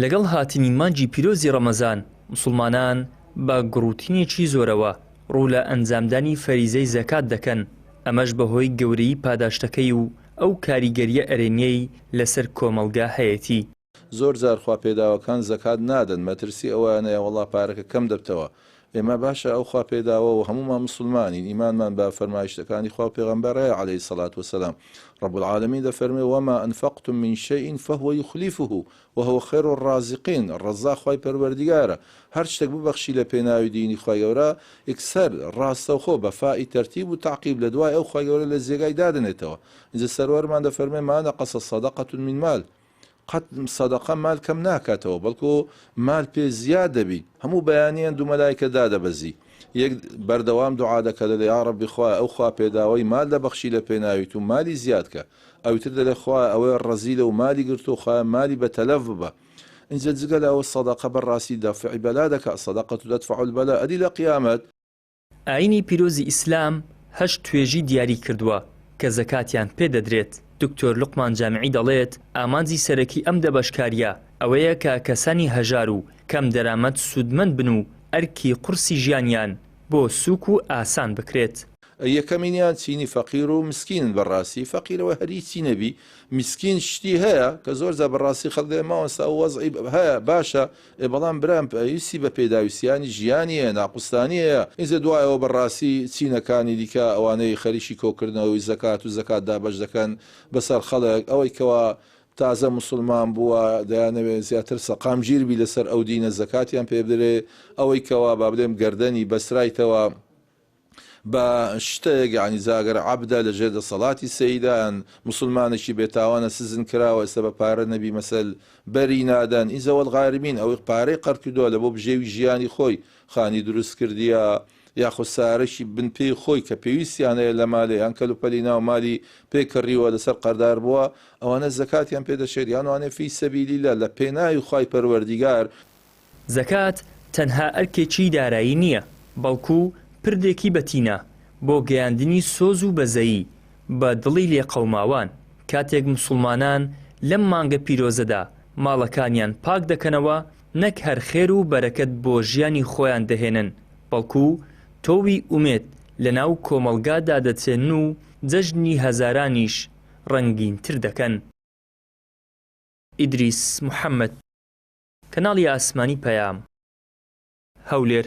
لەگەڵ هاتنی مانگی پیرۆزی ڕەمەزان، موسڵمانان بە گوڕوتینێکی زۆرەوە ڕوو لە ئەنجامدانی فەریزەی زەکات دەکەن، ئەمەش بەهۆی گەورەیی پاداشتەکەی و ئەو کاریگەرییە ئەرێنییەی لەسەر کۆمەڵگا هەیەتی. زۆر جار خوا پێداوەکان زەکات نادەن مەترسی ئەوەیان هەیە وەڵا پارەکە کەم دەبتەوە ئێمە باشە ئەو خوا پێداوە و هەموومان موسڵمانین ئیمانمان بە فەرمایشتەکانی خوا و پێغەمبەر هەیە علیە الصلوە والسلام رب العالمین دەفەرموێ وما انفقتم من شیء فهو یخلفه وهو خیر الرازقین ڕەزاق خوای پەروەردیگارە هەر شتێک ببەخشی لە پێناوی دینی خوای گەورە یەکسەر ڕاستەوخۆ بە فائی تەرتیب و تەعقیب لە دوای ئەو خوای گەورە لە جێگای دادەنێتەوە ئینجا سەروەرمان دەفەرموێ ما نقص صدقە من مال قەت سەدەقە مال کەم ناکاتەوە بەڵکو مال پێ زیاد دەبی. هەموو بەیانیان دوو مەلایکە دادەبەزی یەک بەردەوام دوعا دەکا دەلێ یاڕەبی خوایە ئەو خوا پێداوەی مال دەبەخشی لە پێناوی تو مالی زیاد کە ئەوی تر دەلێ خوایە ئەوەی ڕەزیلە و مالی گرتووە خوایە مالی بە تەلەف ببە ئینجا جگە لە ئەوە سەدەقە بەڕاستی دەفعی بەلا دەکا الصدقە تدفع البلاء ئەدی لە قیامەت ئایینی پیرۆزی ئیسلام هەشت توێژی دیاری کردووە کە زەکاتیان پێ دەدرێت، دکتۆر لوقمان جامعی دەڵێت، ئامانجی سەرەکی ئەم دەبەشکارییە ئەوەیە کە کەسانی هەژار و کەم دەرامەت سوودمەند بن و ئەرکی قورسی ژیانیان بۆ سووک و ئاسان بکرێت. یەکەمینیان چینی فەقیر و مسکینن بەڕاستی فەقیر ئەوە هەر هیچی نەبی مسکین شتی هەیە کە زۆر جار بەڕاستی خەڵک دەڵێ مامۆستا ئەو وەزعی هەیە باشە ئێ بەڵام برام پێویستی بە پێداویستیانی ژیانی هەیە ناقوستانی هەیە ئینجا دوای ئەوە بەڕاستی چینەکانی دیکە ئەوانەی خەریکی کۆکردنەوەی زەکات و زەکات دابەش دەکەن بەسەر خەڵک ئەوەی کەوا تازە موسڵمان بووە دەیانەوێ زیاتر سەقامگیر بی لەسەر ئەو دینە زەکاتیان پێ بدرێ ئەوەی کەوا با بلێم گەردەنی بەسترایتەوە بە شتێک یانی جا گەر عەبدە لە ژێر دەسەڵاتی سەیدە یان موسڵمانێکی بێتاوانە سزن کراوە ئێستا بە پارە نەبی مەسەل بەری نادەن ئینجا والغارمین ئەوەی پارەی قەرد کردووە لە بۆ بژێوی ژیانی خۆی خانی دروست کردیە یاخود سارەکی بن پێی خۆی کە پێویستیان هەیە لە مالێ یان کەلوپەلی ناو مالی پێ کڕیوە لەسەر قەردار بووە ئەوانە زەکاتیان پێ دەشێت یان وانێ فی سەبیل اللە لە پێناوی خوای پەروەردیگار. زەکات تەنها ئەرکێکی دارایی نییە، بەڵکو پردێکی بەتینە بۆ گەیاندنی سۆز و بەزەیی بە دڵی لێقەوماوان، کاتێک موسڵمانان لەم مانگە پیرۆزەدا ماڵەکانیان پاک دەکەنەوە، نەک هەر خێر و بەرەکەت بۆ ژیانی خۆیان دەهێنن، بەڵکو تۆوی ئومێد لەناو کۆمەڵگادا دەچێنن و جەژنی هەزارانیش ڕەنگینتر دەکەن. ئیدریس محەمەد، کەناڵی ئاسمانی پەیام، هەولێر.